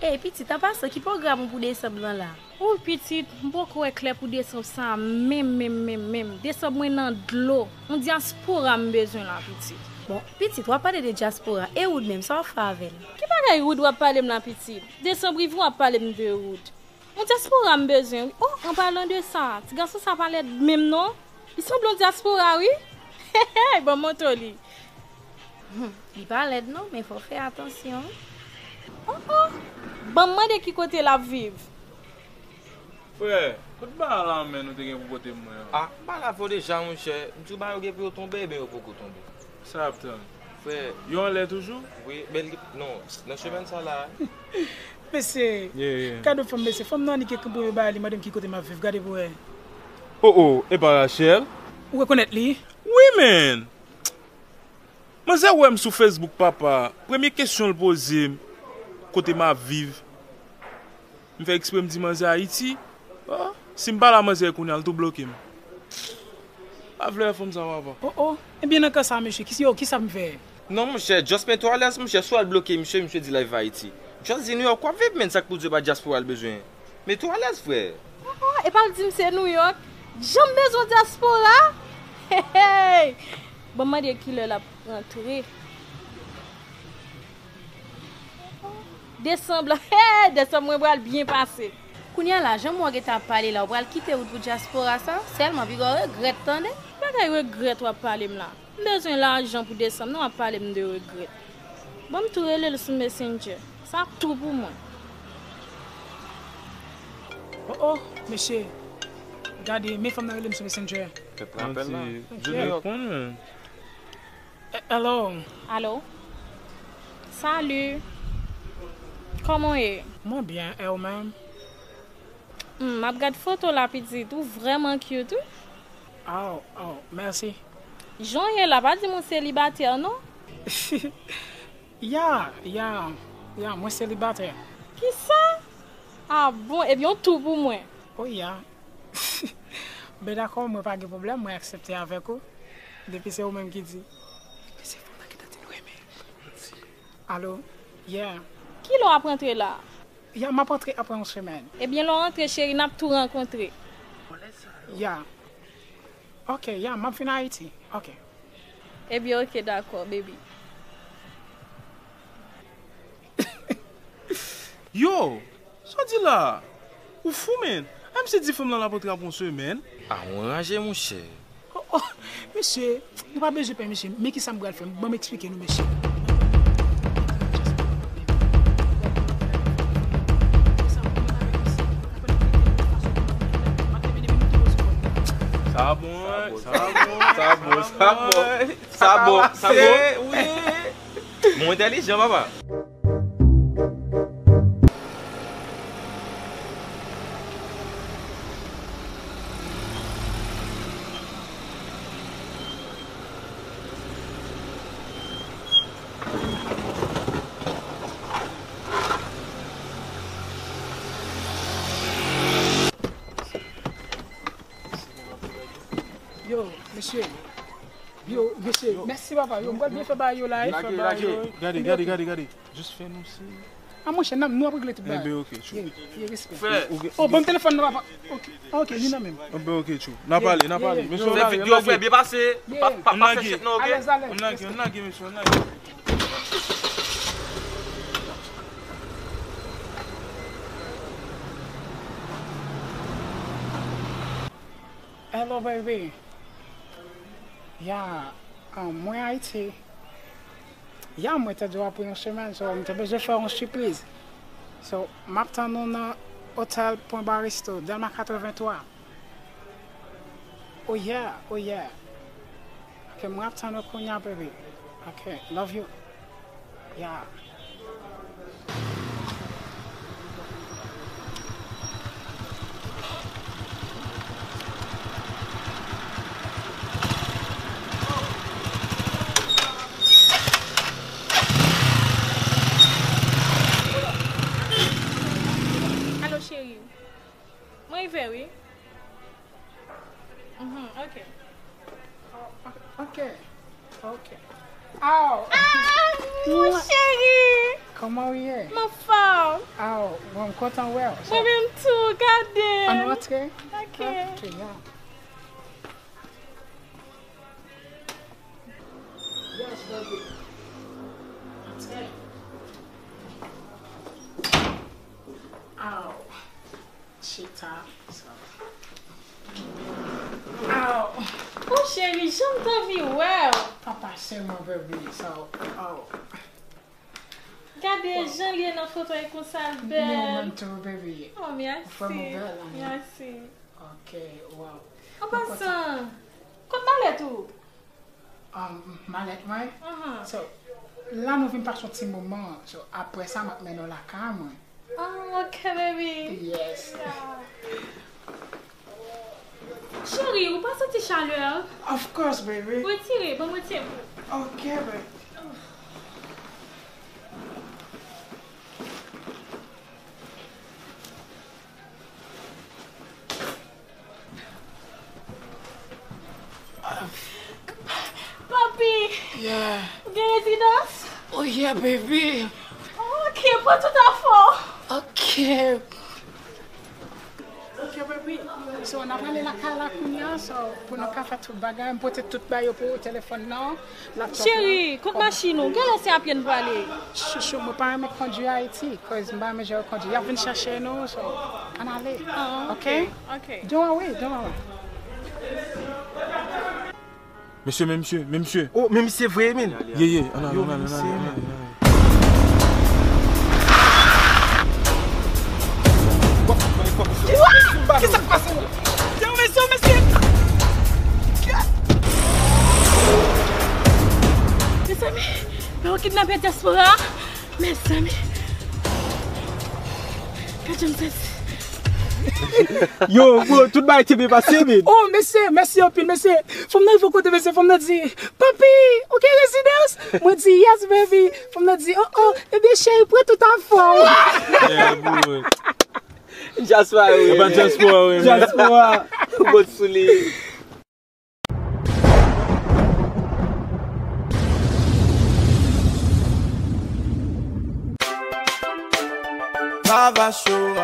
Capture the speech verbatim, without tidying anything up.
Ey, pitit, an pasan, ki pwogram ou pou desanm nan la? Ou, pitit, m poko wè klè pou desanm sa a menm, menm, menm, menm. Desanm mwen nan dlo. Yon dyaspora m bezwen la, pitit. Bon, pitit, w ap pale de dyaspora, e Wood menm, sa w ap fè avè l? Ki bagay Wood w ap pale m la, pitit? Desanm rive, w ap pale m de Wood. Yon dyaspora m bezwen, wi. Oh, an palan de sa, ti gason sa pa lèd menm non. Li sanble yon dyaspora, wi. Hey, hey, ban m montre w li. Hmm, li pa lèd non, men fò w fè atansyon. Oh, oh. Ban m mande ki kote l ap viv. Frè, kote bagay la menm nou te gen pou pote mwen an? Ah, m pale avè w deja, monchè. M di w bagay yo gen pou yo tonbe, ebyen yo poko tonbe. Sa ap tann. Frè. Yo anlè toujou? Wi, men li, non, nan semèn sa la. Mesye, yeah, yeah, gade yon fanm, mesye. Fanm nan annik ekri m premye bagay, li mande m ki kote m ap viv. Gade pou wè. Oh, oh, e pa Rachel? Ou rekonèt li? Wi, men! Manzè wè m sou Facebook, papa. Premye kesyon l poze m, kote m ap viv. M fè eksprè m di manzè Ayiti. Oh, si m pale a manzè kounye a, l tou bloke m. Pa vle wè fanm sa, papa. Oh, oh. Ebyen, nan ka sa, mesye, ki, yo, kisa m fè? Non, monchè, just mete w alèz, monchè. Si w al bloke misye, misye di l ap viv Ayiti. Just di New York w ap viv, men sa k pou di w pa dyaspora l bezwen. Mete w alèz, frè. Oh, oh, epa l di m se New York. Jan m bezwen dyaspora. Hey, hey. Bon, m mande kilè l ap rantre. Desanm la, hey, desanm mwen pral byen pase. Kounye a la, jan mwen gentan ap pale la, ou pral kite wout pou dyaspora sa? Sèlman, piga w regrèt, tande. Bagay regrèt w ap pale m la. M bezwen lajan pou desanm, non, w ap pale m de regrèt. Ban m tou rele l sou Messenger. Sa ap tou pou mwen. Oh, oh, mesye. Gade, men fanm nan rele m sou Messenger. Pèp la, pèp la. Junior. Eh, hello. Alo? Salut. Kòman w ye? Mwen byen, e ou menm? Hmm, m ap gad foto la, pitit. Ou vrèman cute, wi. Oh, oh, mèsi. Jan w ye la, pa di m ou selibatè, non? Ya, ya, ya, mwen selibatè. Kisa? Ah bon, ebyen, w tou pou mwen. Oh, ya. Ben dakò, mwen pa gen pwoblèm, mwen aksepte avèk ou. Depi se ou menm ki di. Mesye, fanm nan gentan di nou renmen. Alo? Yeah. Kilè w ap rantre la? Ya, m ap rantre apre yon semèn. Ebyen, lè w rantre, cheri, n ap tou rankontre. Ya. Ok, ya, m ap vin Ayiti. Ok. Ebyen, ok, dakò, baby. Yo! Sa w di la a? Ou fou, menn? A, misye di fanm lan l ap rantre apre yon semèn. A, ou anraje, monchè. Oh, oh, mesye, nou pa bezwen pè, mesye. Men kisa m pral fè. Ban m eksplike nou, mesye. Sa bon, sa bon, sa bon, sa bon, sa bon, sa bon. Wi. Mwen entèlijan, papa. Yo, mesye. Yo, mesye, mèsi papa, yo, m pral byen fè bagay yo la, e fè bagay yo. Gade, gade, gade, gade. Jis fè nou si. A, monchè, n ap, nou ap regle tout bagay. Enben, ok, tchou. Ye, ye, respè. Frè. Oh, ban m telefòn nan, papa. Ok, ah, ok, li nan men m. Enben, ok, tchou. N a pale, n a pale. Mesye, yo, frè, byen pase. Pa, pa, pa fè chèt, non, ok? Alèz, alèz. Ann lage, ann lage, mesye, ann lage. Hello, baby. Ya, um, mwen Ayiti. Ya, mwen te di w apre yon semèn, so, m te bezwen fè yon sipriz. So, m ap tann ou nan Hotel Point Bar Resto, Delma katrevenntwa. Oh yeah, oh yeah. Ok, mwen ap tann ou kounye a, baby. Ok, love you. Yeah. Alo, cheri. Mwen rive, wi. Mhm, ok. Ok. Ok. Aw. Ah, mon cheri. Kòman w ye? M anfòm. Aw. M kontan wè w. Mwen menm tou, gade. Ann rantre. Ok. Ok, yeah. Yes, baby. Antre. Aw. Chita. So. Aw. Oh, cheri, jan m t anvi wè w. Papa, se mwen, baby. So, aw. Gade jan l ye nan foto a konsa l bèl. Mwen tou, baby. Oh, mèsi. Vrèman bèl, hein? Mèsi. Ok, wow. An pasan, kot malèt ou? Um, malèt mwen? Ahan. So, la nou vin pase yon ti moman. So, apre sa, m ap mennen w lakay mwen. Ah, ok, baby. Yes. Yeah. Cheri, ou pa santi chalè a? Of course, baby. Retire, ban m retire pou ou. Ok, baby. Papi! Yeah. Ou gen rezidans? Oh yeah, baby. Ok, pran tout afè w. Ok. Ok, baby. So, n ap ale lakay la kounye a, so, pou nou ka fè tout bagay, m pote tout ba yo pou ou, telefòn nan, laptop la. Cheri, kot machin ou? Genlè se a pye n prale. Chouchou, mwen pa renmen kondwi Ayiti, cause m pa renmen jan yo kondwi. Y ap vin chèche nou, so, ann ale. Ah, ok. Ok? Ok. Don't worry, don't worry. Mesye, men misye, men misye. Oh, men misye vre, men. Ye, ye, ann ale, ann ale, ann ale, ann ale. Kisa k pase la? Yo, mesye, mesye! Mezanmi, men yon kidnapè dyaspora. Mezanmi. Gad jan m santi. Yo, bro, tout bagay te byen pase, men. Oh, mesye, mèsi anpil, mesye. Fanm nan rive kote, mesye, fanm nan di, "Papi, ou gen rezidans?" Mwen di, "Yes, baby." Fanm nan di, "Oh, oh, ebyen, cheri, pran tout afè w." Yeah, bro. Dyaspora, wi. E pa dyaspora, wi, men. Dyaspora. Bòt sou li. Vava Show.